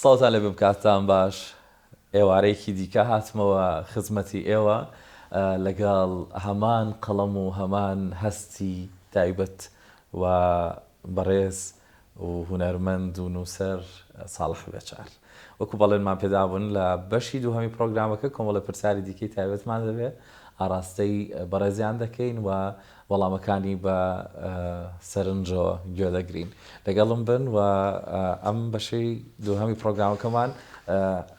سڵاوتان لێ بم کاتتان باش ئێوارەیەکی دیکە هاتمەوە خزمەتی ئێوە لەگەڵ هەمان قەڵەم و هەمان هەستی تایبەت و بەڕێز و هونەرمەند و نووسەر ساڵح بێچار وەکو بەڵێنمان پێدابوون لە بەشی دووهەمی پرۆگرامەکە کۆمەڵە پرسیاری دیکەی تایبەتمان دەبێت ئاراستەی بەڕێزیان دەکەین و وەڵامەکانی بە سەرنجەوە گوێ دەگرین. لەگەڵم بن و ئەم بەشەی دووهەمی پڕۆگرامەکەمان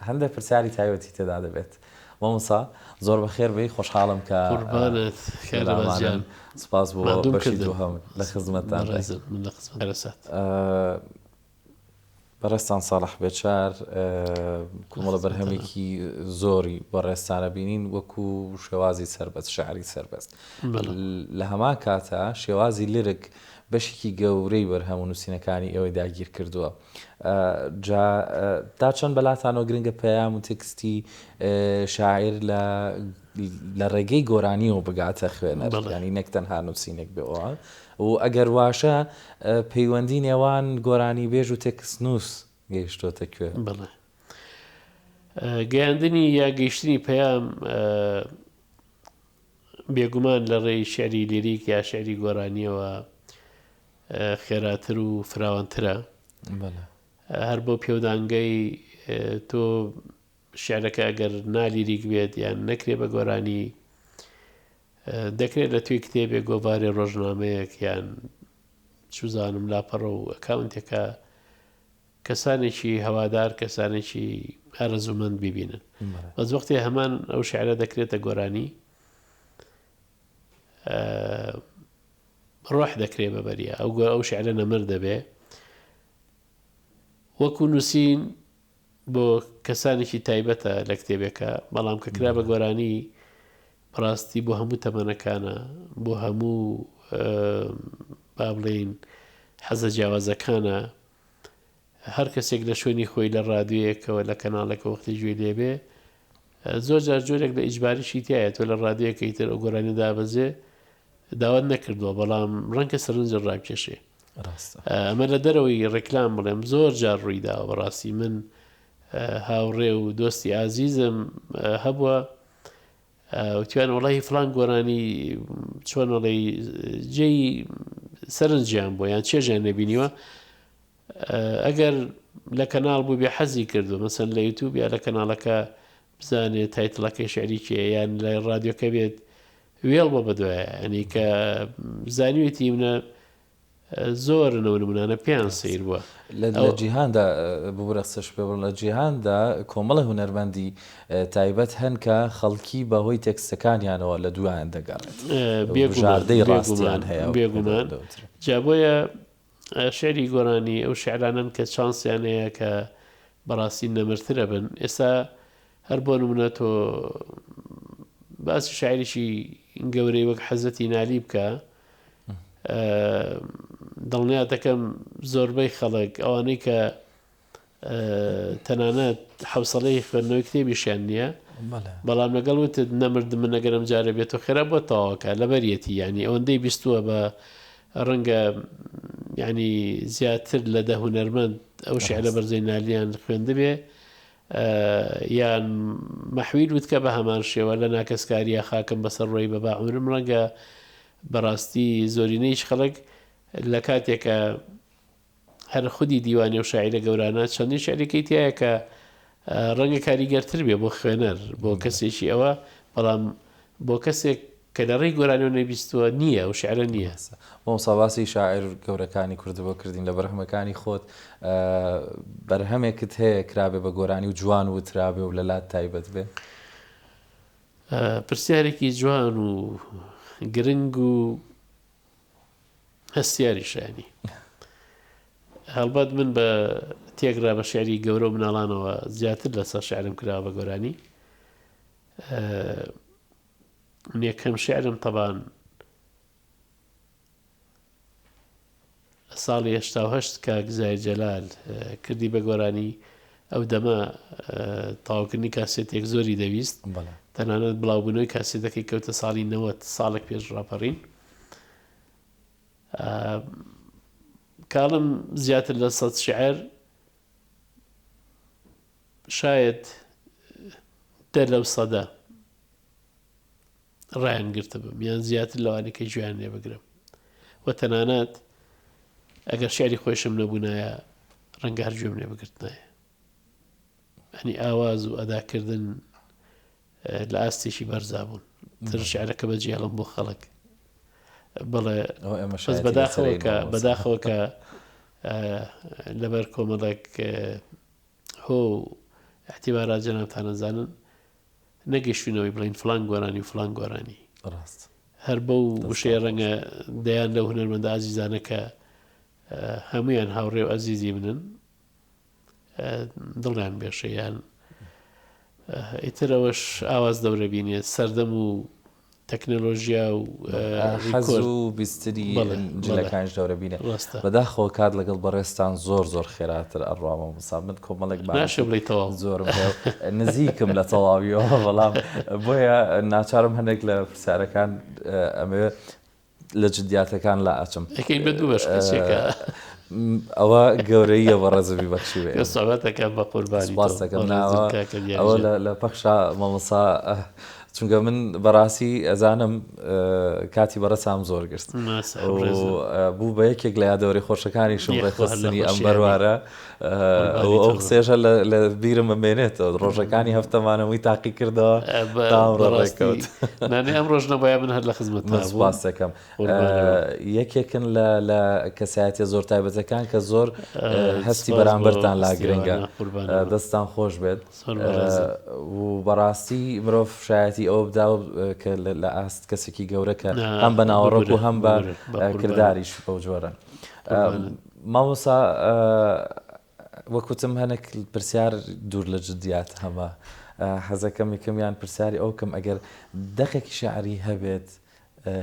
هەندێک پرسیاری تایبەتی تێدا دەبێت. مامۆستا زۆر بەخێر بێی، خۆشحاڵم کە قوربانت کارەبا گیان. سپاس بۆ بەشی دووهەم لە خزمەتتان. بەڕێزم من لە خزمەت کارەسات. بەڕێزتان ساڵح بێچار کۆمەڵە بەرهەمێکی زۆری بەڕێزتانە بینین وەکو شێوازی سەربەست شعری سەربەست لە هەمان کاتە شێوازی لرک بەشێکی گەورەی بەرهەم و نووسینەکانی ئێوەی داگیر کردووە جا تا چەند بەلاتانەوە گرنگە پەیام و تێکستی شاعیر لە لە ڕێگەی گۆرانیەوە بگاتە خوێنەر ینی نەک تەنها نووسینێک بێەوە و ئەگەر واشە پەیوەندی نێوان گۆرانیبێژ و تێکستنووس گەیشتۆتە کوێ؟ بەڵێ. گەیاندنی یا گەیشتنی پەیام بێگومان لە ڕێی شعری لیریک یا شعری گۆرانیەوە خێراتر و فراوانترە. هەر بۆ پێودانگەی تۆ شعرەکە ئەگەر نالیریک بێت یان نەکرێ بە گۆرانی دەکرێت لە توێی کتێبێک، گۆڤارێ، ڕۆژنامەیەک یان چوزانم لاپەڕە و ئەکاونتێکە کەسانێکی هەوادار کەسانێکی ئارەزوومەند بیبینن. بەس وەختێ هەمان ئەو شعرە دەکرێتە گۆرانی ڕۆح دەکرێ بە بەریا ئەو ئەو شعرە نەمر دەبێ وەکو نووسین بۆ کەسانێکی تایبەتە لە کتێبێکە بەڵام کە کرا بە گۆرانی بەڕاستی بۆ هەموو تەمەنەکانە بۆ هەموو با بڵێین حەزە جیاوازەکانە هەر کەسێک لە شوێنی خۆی لە ڕادیۆیەکەوە لە کەناڵێکە وەختی گوێی لێبێ زۆر جار جۆرێک لە ئیجباریشی تایە تۆ لە ڕادیۆیەکەی تر ئەو گۆرانی دابەزێ داوات نەکردووە بەڵام ڕەنگە سەرنجت ڕابکێشێ ئەمە لە دەرەوەی ڕێکلام بڵێم زۆر جار ڕووی داوە بەڕاستی من هاوڕێ و دۆستی ئازیزم هەبووە وتیان وڵی فلان گۆرانی چۆنەڵی جێی سەرنجیان بۆ یان چێژیان نەبینیوە ئەگەر لە کەناڵ بووبێ حەزی کردووە مەسەن لە یوتوب یا لە کەناڵەکە بزانێ تایتڵەکەی شعری کێ یان لە ڕادیۆکە بێت وێڵ بۆ بەدوایە ئەنی کە زانیوێتی منە زۆر نەو نمونانە پێیان سیر بووە لە جیهاندا ببورە قسەش پێ بڕم لە جیهاندا کۆمەڵە هونەرمەندی تایبەت هەن کە خەڵکی بە هۆی تێکستەکانیانەوە لە دوایان دەگەڕێت بژاردەی ڕاستیان هەیە بێگومان جا بۆیە شعری گۆرانی ئەو شعرانەن کە چانسیان هەیە کە بەڕاستی نەمرتر ئەبن ئێستا هەر بۆ نمونە تۆ باسی شاعرێکی گەورەی وەک حەزرەتی نالی بکە دڵنیا دەکەم زۆربەی خەڵک ئەوانەی کە تەنانەت حەوسەڵەی خوێندنەوەی کتێبیشیان نییە بەڵام لەگەڵ وتت نەمردم من ئەگەر ئەم جارە بێت و خێرا بۆ تەواوکە لەبەریەتی ینی ئەوەندەی بیستووە بە ڕەنگە ینی زیاتر لە دە هونەرمەند ئەو شعرە بەرزەی نالیان خوێندبێ یان مەحویل وتکە بە هەمان شێوە لە ناکەسکاریە خاکم بەسەر ڕۆی بە با عمرم ڕەنگە بەڕاستی زۆرینەیش خەڵک لە کاتێکە هەر خودی دیوانی ئەو شاعیرە گەورانە چەندین شعرێکی تایە کە ڕەنگە کاریگەرتر بێ بۆ خوێنەر بۆ کەسێکی ئەوە بەڵام بۆ کەسێک کە لە ڕێی گۆرانیەوە نەیبیستووە نییە ئەو شعرە نییە. مامۆستا باسی شاعیر گەورەکانی کوردت بۆ کردین لە بەرهەمەکانی خۆت بەرهەمێکت هەیە کرابێ بە گۆرانی و جوان وترابێ و لەلات تایبەت بێ؟ پرسیارێکی جوان و گرنگ و هەستیاریشە یانی هەڵبەت من بە تێکرا بە شعری گەورە و مناڵانەوە زیاتر لەسەر شعرم کراوە بە گۆرانی من یەکەم شعرم تەبان ساڵی هەشتا و هەشت کاک زاهیر جەلال کردی بە گۆرانی ئەو دەمە تەواوکردنی کاسێتێک زۆری دەویست تەنانەت بڵاوبوونەوەی کاسێتەکەی کەوتە ساڵی 90 ساڵێک پێش ڕاپەڕین کاڵم زیاتر لە سەد شعر. شایەد دە لەو سەدە ڕایان گرتبم یان زیاتر لەوانەی کە گوێیان لێ بگرم و تەنانەت ئەگەر شعری خۆیشم نەبوونایە ڕەنگە هەر گوێم لێ بگرتنایە ئەنی ئاواز و ئەداکردن لە ئاستێکی بەرزا بوون تر شعرەکە بەجێڵم بۆ خەڵک بەڵێ بەس بەداخەوە کە بەداخەوە کە لەبەر کۆمەڵێک هۆ احتیبارات جەنابتان ئەزانن نەگەشتوینەوەی بڵین فلان گۆرانی و فلان گۆرانی ڕاست هەر بەو وشەیە ڕەنگە دەیان لەو هونەرمەندە ئازیزانە کە هەمویان هاوڕێ و ئەزیزی منن دڵیان بێشە یان ئیتر ئەوەش ئاواز دەورە بینێ سەردەم و تەکنەلۆژیا و حەز و بیستری جلەکانیش دەورە بینێ. بەداخەوە کات لەگەڵ بەڕێزتان زۆر زۆر خێراتر ئەڕوا مامۆستا من کۆمەڵێک باشە بڵێی تەواو زۆرم هەیە نزیکم لە تەواویەوە بەڵام بۆیە ناچارم هەندێک لە پرسیارەکان ئەمەوێ لە جدیاتەکان لا ئەچم. ئەکەین بە دوو بەش کەسێکە. ئەوە گەورەییە بەڕێزت بیبەخشی بە ئێمە. سوپاستەکەم بە قوربانی تۆ. سوپاستەکەم ناوە ئەوە لە پەخشا مامۆستا چونکە من بەڕاستی ئەزانم کاتی بەڕێزتانم زۆر گرت بوو بە یەکێک لە یادەوەری خۆشەکانیشم ڕێکخستنی ئەم بەروارە ئەو قسەیەش لە بیرم ئەمێنێتەوە ڕۆژەکانی هەفتەمانەوەی تاقی کردەوە ڕێکەوت نانێ ئەم ڕۆژ نەبایە من هەر لە خزمەت سپاس دەکەم یەکێکن لە لە کەسایەتیە زۆر تایبەتەکان کە زۆر هەستی بەرامبەرتان لا گرنگە دەستان خۆش بێت و بەڕاستی مرۆڤ شایەتی ئەوە بدا کە لە ئاست کەسێکی گەورە کە هەم بە ناوەڕۆک و هەم بە کرداریش بەو جۆرە مامۆسا وەک وتم هەنێک پرسیار دوور لە جدیات هەمە حەزەکەم یەکەمیان پرسیاری ئەو کەم ئەگەر دەقێکی شعری هەبێت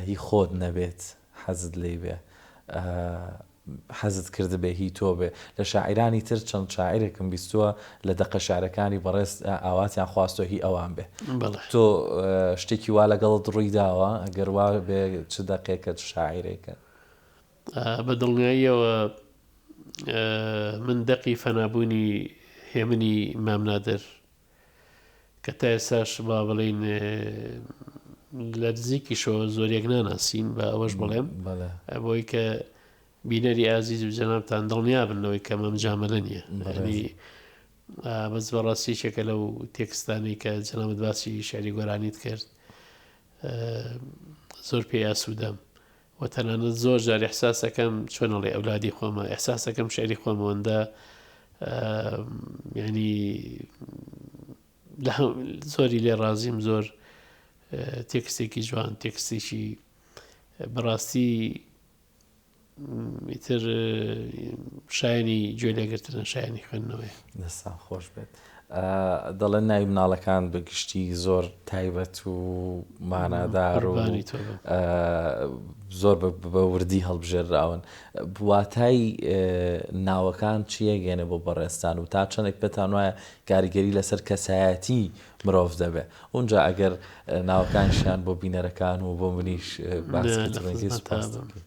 هی خۆت نەبێت حەزت لێی بێ حەزت کردبێ هی تۆ بێ لە شاعیرانی تر چەند شاعیرێکم بیستووە لە دەقە شعرەکانی بەڕێز ئاواتیان خواستوە هی ئەوان بێ تۆ شتێکی وا لەگەڵت ڕووی داوە ئەگەر وا بێ چ دەقێکە چ شاعیرێکە؟ بە دڵنیاییەوە من دەقی فەنابوونی هێمنی مام نادر کە تا ئێستاش با بڵێین لە نزیکیشەوە زۆر یەک ناناسین بە ئەوەش بڵێم بۆی کە بینەری ئازیز و جەنابتان دڵنیا بن لەوەی کە مەم جامەلە نییە بەس بەڕاستی یەکێکە لەو تێکستانەی کە جەنابت باسی شعری گۆرانیت کرد زۆر پێی ئاسوودەم و تەنانەت زۆر جار ئیحساسەکەم چۆن ئەڵێ ئەولادی خۆمە ئیحساسەکەم شعری خۆم ئەوەندە یعنی زۆری لێ ڕازیم زۆر تێکستێکی جوان تێکستێکی بەڕاستی ئیتر شایەنی گوێ لێگرتنە شایەنی خوێندنەوەیە. دەستان خۆش بێت. دەڵێن ناوی مناڵەکان بە گشتی زۆر تایبەت و مانادار و زۆر بە وردی هەڵبژێرراون. واتای ناوەکان چییە گەێنە بۆ بەڕێزتان و تا چەندێک پێتان وایە کاریگەری لەسەر کەسایەتی مرۆڤ دەبێ اونجا ئەگەر ناوەکانیشیان بۆ بینەرەکان و بۆ منیش باس کردبن سوپاس دەکەین.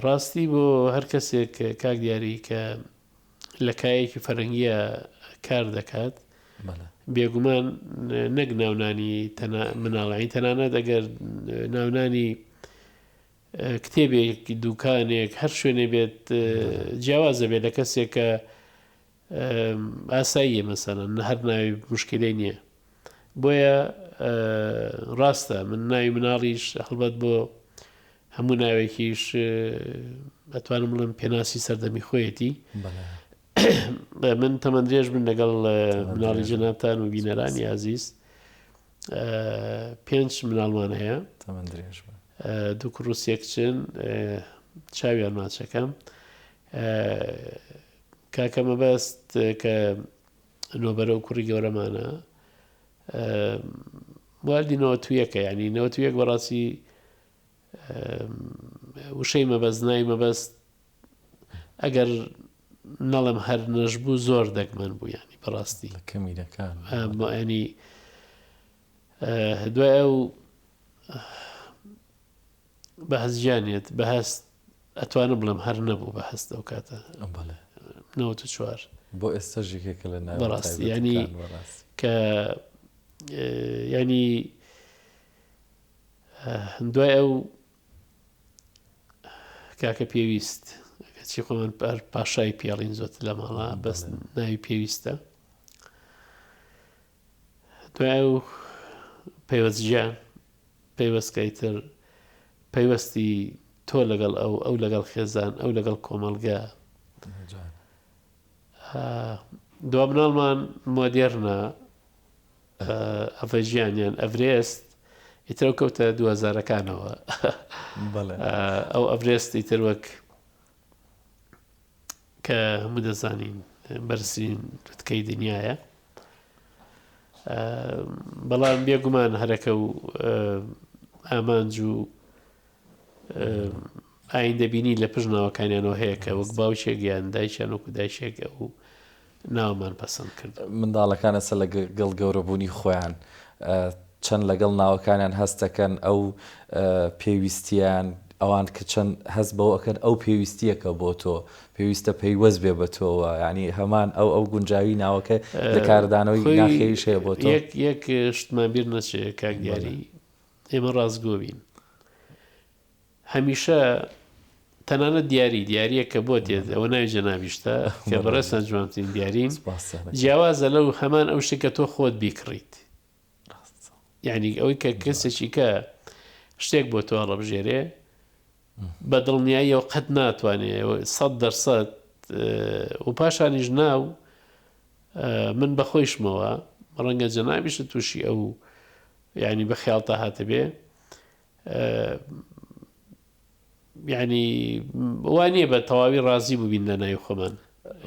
ڕاستی بۆ هەر کەسێک کاک دیاری کە لە کایەکی فەرەنگیە کار دەکات بێگومان نەک ناونانی مناڵی تەنانەت ئەگەر ناونانی کتێبێک دوکانێک هەر شوێنێ بێت جیاوازە بێت لە کەسێک کە ئاساییە مەسەلەن هەر ناوی مشکلەی نییە بۆیە ڕاستە من ناوی مناڵیش هەڵبەت بۆ هەموو ناوێکیش ئەتوانم بڵێم پێناسی سەردەمی خۆیەتی من تەمەندرێژ بن لەگەڵ مناڵی جەنابتان و بینەرانی ئازیز پێنج مناڵمان هەیە دوو کوڕ و سێ کچن چاویان ماچەکەم کاکە مەبەست کە نۆبەرە و کوڕی گەورەمانە واردی نەوەتویەکە ینی نەوەتویەک بەڕاستی وشەی مەبەست ناوی مەبەست ئەگەر نەڵێم هەر نەشبوو زۆر دەگمەن بوو ینی بەڕاستی کەمینەکان ینی دوای ئەو بە هەست گیانێت بە هەست ئەتوانم بڵێم هەر نەبوو بە هەست ئەو کاتە 94. بۆ ئێستاش یەکێکە لە ناوە بەڕاستی یانی تایبەتەکان بەڕاستی. کە یانی دوای ئەو کاکە پێویست کەچی خۆمان پاشای پێڵین زۆتر لە ماڵا بەس ناوی پێویستە دوای ئەو پەیوەست گیان پەیوەست کە ئیتر پەیوەستی تۆ لەگەڵ ئەو ئەو لەگەڵ خێزان ئەو لەگەڵ کۆمەڵگە دوا مناڵمان مۆدێرنە ئەڤەژیان یان ئەڤرێست ئیتر ئەو کەوتە دووهەزارەکانەوە ئەو ئەڤرێست ئیتر وەک کە هەموو دەزانین بەرزترین لوتکەی دنیاە بەڵام بێگومان هەرەکە و ئامانج و ئایندەبینی لە پشت ناوەکانیانەوە هەیە کە وەک باوکێک یان دایکیان وەکو دایکێک ئەو ناومان پەسەند کرد. منداڵەکان ئێستا لە گەڵ گەورەبوونی خۆیان چەند لەگەڵ ناوەکانیان هەست دەکەن ئەو پێویستییان ئەوان کە چەند هەست بەوە ئەکەن ئەو پێویستییەکە بۆ تۆ پێویستە پەیوەست بێ بە تۆوە یانی هەمان ئەو ئەو گونجاوی ناوەکە لە کاردانەوەی خۆی ناخێویش هەیە بۆ تۆ؟ یەک یەک شتمان بیر نەچێ کاک بەڵێ. دیاری ئێمە ڕاستگۆ بین هەمیشە تەنانەت دیاری دیاریە کە بۆ دێت ئەوە ناوی جەنابیشتە کە بەڕێزتان جوانترین دیارین جیاوازە لەو هەمان ئەو شتێک کە تۆ خۆت بیکڕیت یعنی ئەوەی کە کەسێکی کە شتێک بۆ تۆ هەڵەبژێرێ بە دڵنیاییەوە قەت ناتوانێت سەد دەرسەد و پاشانیش ناو من بە خۆیشمەوە ڕەنگە جەنابیشت تووشی ئەو یانی بە خەیاڵتا هاتبێ یانی وا نییە بە تەواوی ڕازی ببین لە ناوی خۆمان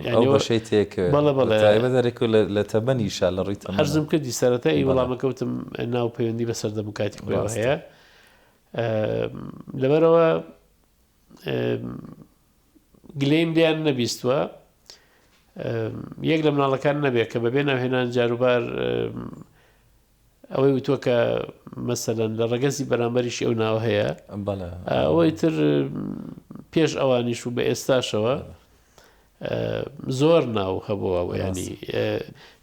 ئەو بەشەی تێکەوێ بەڵێ بەڵێ تایبەت هەرێکو لە تەمەنیشا لە ڕووی تەمەنەوە. عەرزم کردی سەرەتای وەڵامەکە وتم ناو پەیوەندی بە سەردەم و کاتی خۆیەوە هەیە لەبەرەوە گلەیم لێیان نەبیستوە یەک لە مناڵەکان نەبێت کە بەبێ ناوهێنان جاروبار ئەوەی وتووە کە مەسەلەن لە ڕەگەزی بەرامبەریشی ئەو ناوە هەیە ئەوەی تر پێش ئەوانیش و بە ئێستاشەوە زۆر ناو هەبووە ینی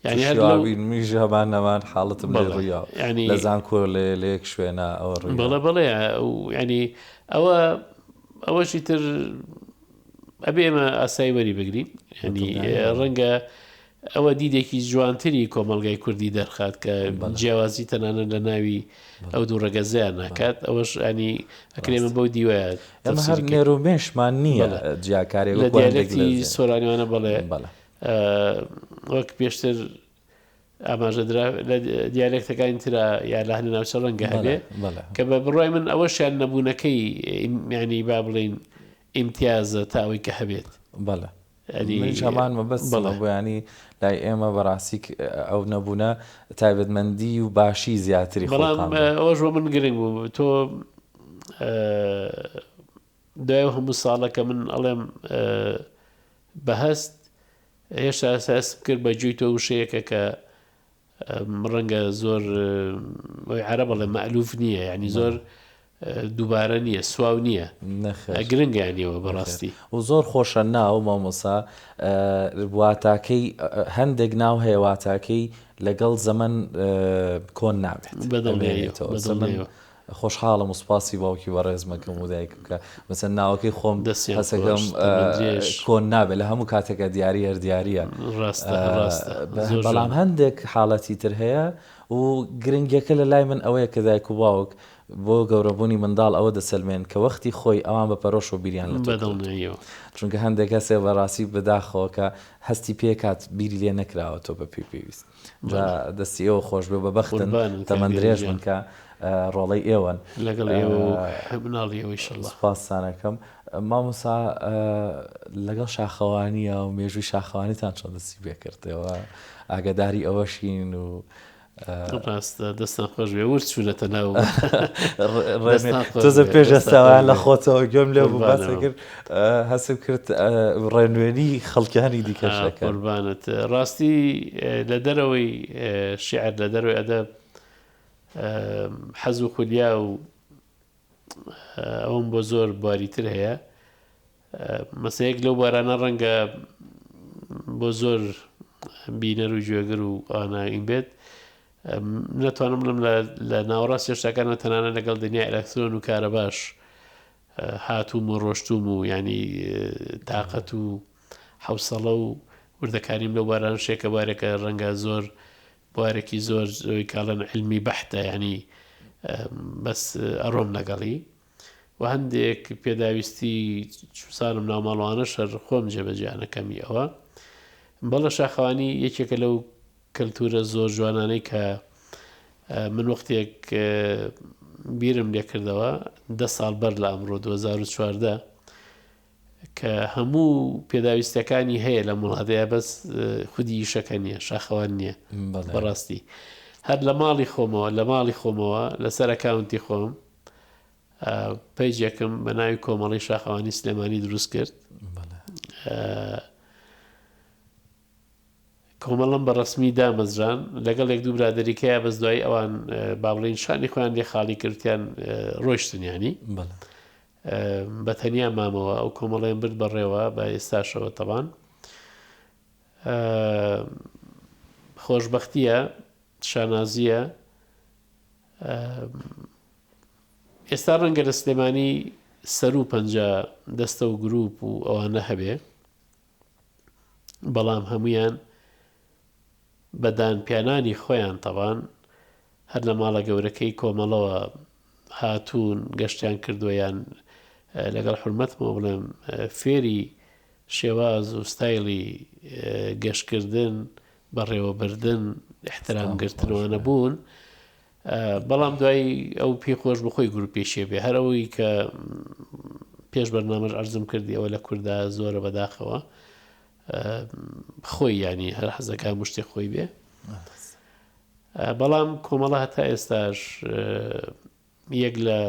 ینی میش هەمان نەمان حاڵەتم ڕوویا ینی لە زانکۆ لێ لە یەک شوێنە ئەوە بەڵێ بەڵێ ینی ئەوە ئەوەشی تر ئەبێ ئێمە ئاسایی وەری بگرین ینی ڕەنگە ئەوە دیدێکی جوانتری کۆمەڵگای کوردی دەرخات کە جیاوازی تەنانەت لە ناوی ئەو دوو ڕەگەزەیان ناکات ئەوەش ینی ئەکرێمە بەو دیوە ئەمە هەر نێر و مێشمان نییە جیاکاری لە دیالێکتی سۆرانیوانە بەڵێ وەک پێشتر ئاماژە درا لە دیالێکتەکانی ترا یا لە هەنێ ناوچە ڕەنگە هەبێ کە بە بڕای من ئەوەشیان نەبوونەکەی ینی با بڵین ئیمتیازە تا ئەوەی کە هەبێت بەڵێ منیش هەمان مەبەستمە بۆ ینی لای ئێمە بەڕاستی ئەو نەبوونە تایبەتمەندی و باشی زیاتری بەڵام ئەوەش بۆ من گرنگ بوو تۆ دوای هەموو ساڵە کە من ئەڵێم بەهەست هێشتا هەستم کرد بە گوێی تۆ وشەیەکە کە ڕەنگە زۆر ئەوی عەرەب ئەڵێ مەئلوف نییە یعنی زۆر دووبارە نییە سواو نییە گرنگە یانیەوە بەڕاستی و زۆر خۆشە ناو مامۆسا واتاکەی هەندێک ناو هەیە واتاکەی لەگەڵ زەمەن کۆن نابێت بەدڵنیاییەوە خۆشحاڵم و سوپاسی باوکی بەڕێزم ئەکەم و دایکم کە مەسەن ناوەکەی خۆم دەستیان هەستەکەم خۆش تەمەن درێژ. کۆن نابێت لە هەموو کاتێکا دیاری هەر دیارییە ڕاستە ڕاستە زۆر بەڵام جوانە. هەندێک حاڵەتی تر هەیە و گرنگیەکە لە لای من ئەوەیە کە دایک و باوک بۆ گەورەبوونی منداڵ ئەوە دەسەلمێن کە وەختی خۆی ئەوان بە پەرۆشەوە بیریان لە تۆ کردۆتەوە بەدڵنیاییەوە. چونکە هەندێک هەسێ بەڕاستی بەداخەوە کە هەستی پێکات بیری لێ نەکراوەتەوە بە پێی پێویست. جا دەستی ئێوە خۆش بێ و بە بەختن تەمەن درێژ بن کە ڕۆڵەی ئێوەن. لەگەڵ ئێوە و مناڵی ئێوە ئیشەڵا. سوپاستان ئەکەم. مامۆستا لەگەڵ شاخەوانییە و مێژووی شاخەوانیتان چۆن دەستی پێ کرد؟ ئێوە ئاگاداری ئەوەشین و ڕاستە دەستان خۆش بێ ورد چوونەتە ناو تۆزە پێش ئێستاوایان لە خۆتەوە گوێم لێ بوو باس کرد هەستم کرد ڕێنوێنی خەڵکانی دیکەش دەکەن. قوربانت ڕاستی لە دەرەوەی شیعر لە دەرەوەی ئەدەب حەز و خولیا و ئەوم بۆ زۆر بواری تر هەیە مەسەیەک لەو بارانە ڕەنگە بۆ زۆر بینەر و گوێگر و ئەوانە بێت نەتوانم بڵێم لە ناوەڕاستی هەشتاکانەوە تەنانەت لەگەڵ دنیای ئەلەکترۆن و کارەباش هاتووم و ڕۆشتووم و ینی تاقەت و حوسەڵە و وردەکاریم لەو باران شێکە بارێکە ڕەنگە زۆر بوارێکی زۆر زۆی کاڵەن علمی بەحتە ینی بەس ئەڕۆم لەگەڵی و هەندێک پێداویستی چوسانم ناوماڵوانە شەر خۆم جێبەجیانەکەمی ئەوە بەڵە شاخەوانی یەکێکە لەو کەلتورە زۆر جوانانەی کە من وەختێک بیرم لێکردەوە دە ساڵ بەر لە ئەمڕۆ 2014 کە هەموو پێداویستەکانی هەیە لە وڵاتەیە بەس خودی ئیشەکە نییە شاخەوان نییە بەڕاستی هەر لە ماڵی خۆمەوە لە ماڵی خۆمەوە لەسەر ئەکاونتی خۆم پەیجێکم بە ناوی کۆمەڵی شاخەوانی سلێمانی دروست کرد کۆمەڵەم بە ڕەسمی دامەزران لەگەڵ یەک دوو برادەری کەیا بەس دوایی ئەوان با بڵێین شانی خۆیان لێ خاڵی کردیان ڕۆیشتن ینی بە تەنیا مامەوە ئەو کۆمەڵیان برد بەڕێوە بە ئێستاشەوە تەبان خۆشببختیە شانازیە ئێستا ڕەنگە لە سلێمانی سەرو پ دەستە و گروپ و ئەوانە هەبێ بەڵام هەموویان بە دانپیانانی خۆیان تەبان هەر لە ماڵە گەورەکەی کۆمەڵەوە هاتوون گەشتیان کردووە یان لەگەڵ حورمەتمەوە بڵێم فێری شێواز و ستایلی گەشتکردن بەڕێوەبردن احترام گرتنەوە نەبوون بەڵام دوای ئەو پێی خۆش بوو خۆی گروپێکێ بێ هەر ئەوەی کە پێش بەرنامەش عەرزم کردی ئەوە لە کوردا زۆرە بەداخەوە خۆی ینی هەر حەزەکە هەموو شتێک خۆی بێ بەڵام کۆمەڵە هەتا ئێستاش یەک لە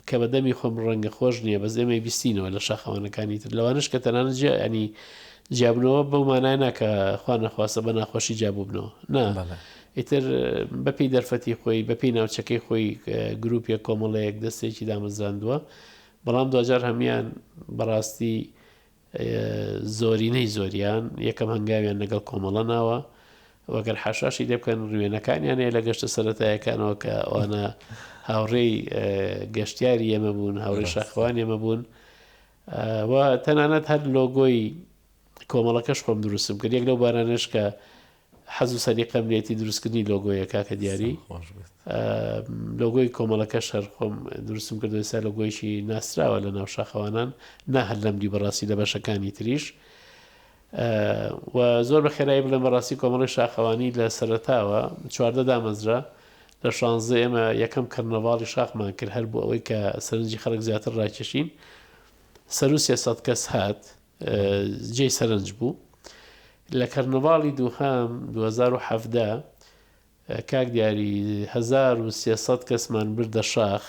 کە بە دەمی خۆم ڕەنگە خۆش نییە بەس ئێمەی بیستینەوە لە شاخەوانەکانی تر لەوانەش کە تەنانەت جیا ینی جیابنەوە بەو مانای نا کە خوا نەخواستە بە ناخۆشی جیابووبنەوە نا ئیتر بەپێی دەرفەتی خۆی بەپێی ناوچەکەی خۆی گروپێک کۆمەڵەیەک دەستێکی دامەزراندووە بەڵام دواجار هەموان بەڕاستی زۆرینەی زۆریان یەکەم هەنگاویان لەگەڵ کۆمەڵە ناوە و گەر حاشاشی لێ بکەن ڕوێنەکانیان هەیە لە گەشتە سەرەتایەکانەوە کە ئەوانە هاوڕێی گەشتیاری ئێمە بوون هاوڕێی شاخەوانی ئێمە بوون و تەنانەت هەر لۆگۆی کۆمەڵەکەش خۆم دروستم کرد یەک لەو بارانەش کە حەز و سەلیقەم لێتی دروستکردنی لۆگۆیە کاکە دیاری لۆگۆی کۆمەڵەکەش هەر خۆم دروستم کردو ئێستا لۆگۆیشی ناسراوە لە ناو شاخەوانان نا هەر لەمدی بەڕاستی لە بەشەکانی تریش و زۆر بە خێرایی بڵێم بەڕاستی کۆمەڵی شاخەوانی لە سەرەتاوە چواردە دامەزرا لە شانزە ئێمە یەکەم کەرنەڤاڵی شاخمان کرد هەر بۆ ئەوەی کە سەرنجی خەڵک زیاتر ڕاکێشین سەرو 300 کەس هات جێی سەرنج بوو. لە کەرنەڤاڵی دووهەم 2017 کاک دیاری 1300 کەسمان بردە شاخ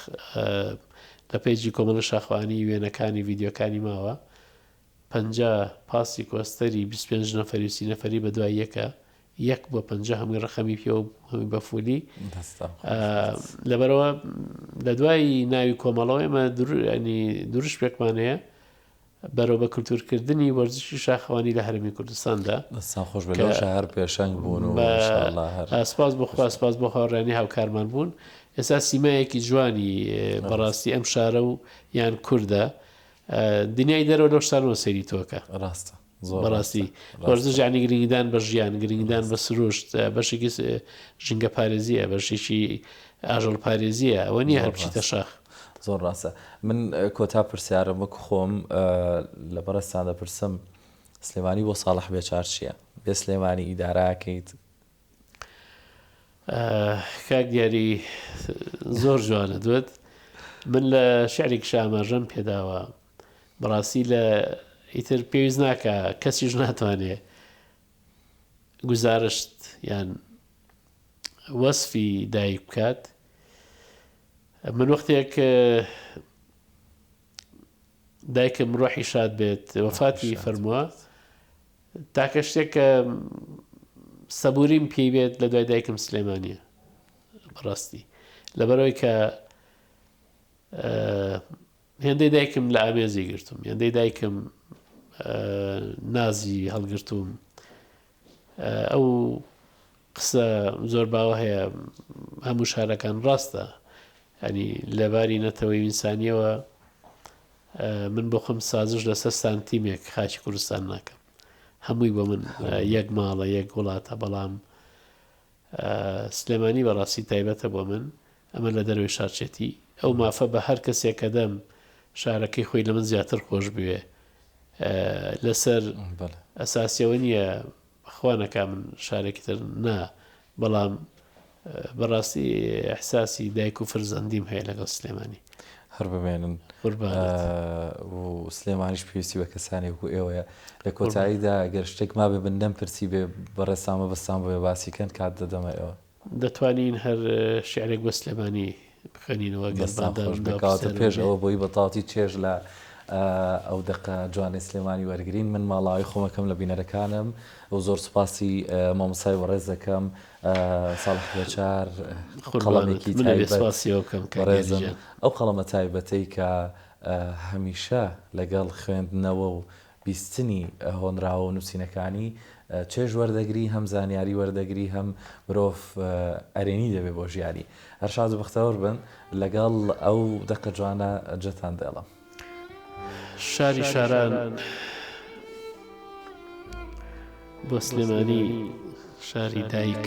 لە پەیجی کۆمەڵی شاخوانی وێنەکانی ڤیدیۆکانی ماوە 50 پاسی کۆستەری 25 نەفەری و 30 نەفەری بە دوای یەکە یەک بۆ 50 هەمووی ڕەقەمی پێوە هەمووی بە فولی لەبەرەوە لە دوای ناوی کۆمەڵەوە ئێمە دروشمێکمان هەیە بەرەو بە کلتورکردنی وەرزشی شاخەوانی لە هەرێمی کوردستاندا. دەستتان خۆش بێت لەوەشا هەر پێشەنگ بوون و ان شاء اللە هەر. سپاس بۆ خوا سپاس بۆ هاوڕێیانی هاوکارمان بوون ئێستا سیمایەکی جوانی بەڕاستی ئەم شارە و یان کوردە دنیای دەرەوە لەو شتانەوە سەیری تۆکە. ڕاستە. بەڕاستی وەرزش یانی گرنگیدان بە ژیان گرنگیدان بە سروشت بەشێکی ژینگە پارێزیە بەشێکی ئاژەڵ پارێزیە ئەوە نییە هەر بچیتە شاخ. زۆر ڕاستە من کۆتا پرسیارم وەک خۆم لە بەڕێزتان دەپرسم سلێمانی بۆ ساڵح بێچار چییە؟ بێ سلێمانی ئیدارەکەیت؟ کاک دیاری زۆر جوانە دوت من لە شعرێکیشا ئاماژەم پێداوە بەڕاستی لە ئیتر پێویست ناکا کەسیش ناتوانێ گوزارشت یان وەسفی دایک بکات من وەختێک دایکم ڕۆحی شاد بێت وەفاتی فەرمووە تاکە شتێک کە سەبوریم پێی بێت لە دوای دایکم سلێمانە بەڕاستی لەبەرەوەی کە هێندەی دایکم لە ئامێزی گرتوم هێندەی دایکم. نازی هەڵگرتووم. ئەو قسە زۆر باوە هەیە هەموو شارەکان ڕاستە ینی لەباری نەتەوەی ئینسانیەوە من بۆ خۆم سازش لەسەر سانتیمێک خاکی کوردستان ناکەم هەمووی بۆ من یەک ماڵە یەک وڵاتە بەڵام سلێمانی بەڕاستی تایبەتە بۆ من ئەمە لە دەرەوەی شارچێتی ئەو مافە بە هەر کەسێک کە دەم شارەکەی خۆی لە من زیاتر خۆش بوێ لەسەر ئەساسیەوە نییە خوا نەکا من شارێکی تر نا بەڵام بەڕاستی ئیحساسی دایک و فرزەندیم هەیە لەگەڵ سلێمانی. هەر بمێنن قوربانت. و سلێمانیش پێویستی بە کەسانێک وەکو ئێوەیە. لە کۆتاییدا گەر شتێک مابێ من نەمپرسی بێ بەڕێزتان مەبەستان بووێ باسی کەن کات دەدەمە ئێوە. دەتوانین هەر شیعرێک بۆ سلێمانی بخوێنینەوە گەر دەستان مادام خۆش بێ. دوا کەواتە پرسیارم پێش بێ. ئەوە بۆی بە تەواوەتی چێژ لە ئەو دەقە جوانەی سلێمانی وەرگرین من ماڵاوایی خۆم ئەکەم لە بینەرەکانم و زۆر سوپاسی مامۆستای بەڕێز دەکەم ساڵح بێچار قوربانت قەڵەمێکی من ئەبێ تایبەت سوپاسی ئەوە بکەم کاک دیاری بەڕێزم گیان. ئەو قەڵەمە تایبەتەی کە هەمیشە لەگەڵ خوێندنەوە و بیستنی هۆنراوە و نووسینەکانی چێژ وەردەگری هەم زانیاری وەردەگری هەم مرۆڤ ئەرێنی دەبێ بۆ ژیانی. هەر شاد و بەختەوەر بن لەگەڵ ئەو دەقە جوانە جێتان دێڵم. شاری شاران بۆ سلێمانی شاری دایک.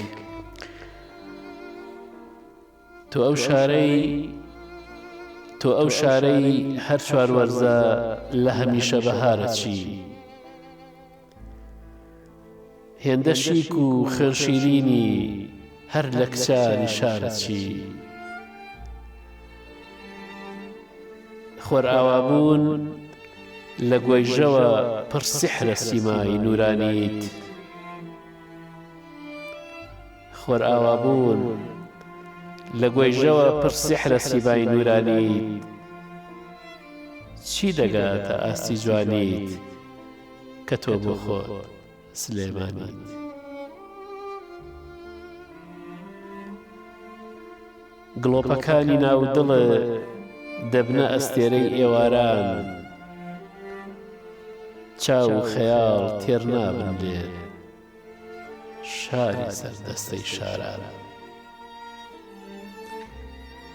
تۆ ئەو شارەی تۆ ئەو شارەی هەر چوار وەرزە لە هەمیشە بەهارە چی هێندە شیک و خوێن شیرینی هەر لە کچانی شارە چی خۆرئاوابوون لە گۆیژەوە پڕ سیحرە سیمای نورانیت خۆرئاوابوون لە گۆیژەوە پڕ سیحرە سیمای نورانیت چی دەگاتە ئاستی جوانیت کە تۆ بۆ خۆت سلێمانیت. گڵۆپەکانی ناو دڵت دەبنە ئەستێرەی ئێواران چاو و خەیاڵ تێر نابن لێت شاری سەردەستەی شاران.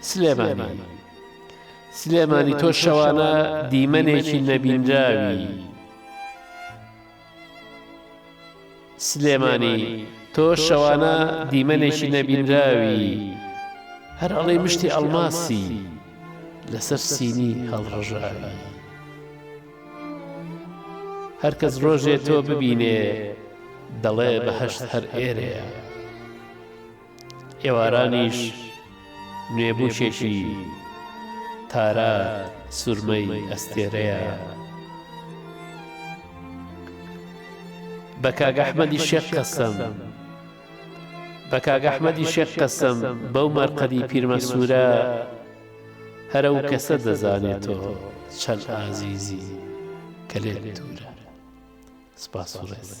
سلێمانی سلێمانی تۆ شەوانە دیمەنێکی نەبینراوی. سلێمانی تۆ شەوانە دیمەنێکی نەبینراوی هەر ئەڵێی مشتی ئەڵماسی لەسەر سینی هەڵڕژاوی. هەر کەس ڕۆژێ تۆ ببینێ دەڵێ بەهەشت هەر ئێرەیە. ئێوارانیش نوێبووکێکی تارات سورمەی ئەستێرەیە. بە کاک ئەحمەدی شێخ قەسەم بە کاک ئەحمەدی شێخ قەسەم بەو مەرقەدی پیرمەسوورە هەر ئەو کەسە دەزانێ تۆ چەند ئازیزی کە لێت دوورە. سپاس و ڕێز.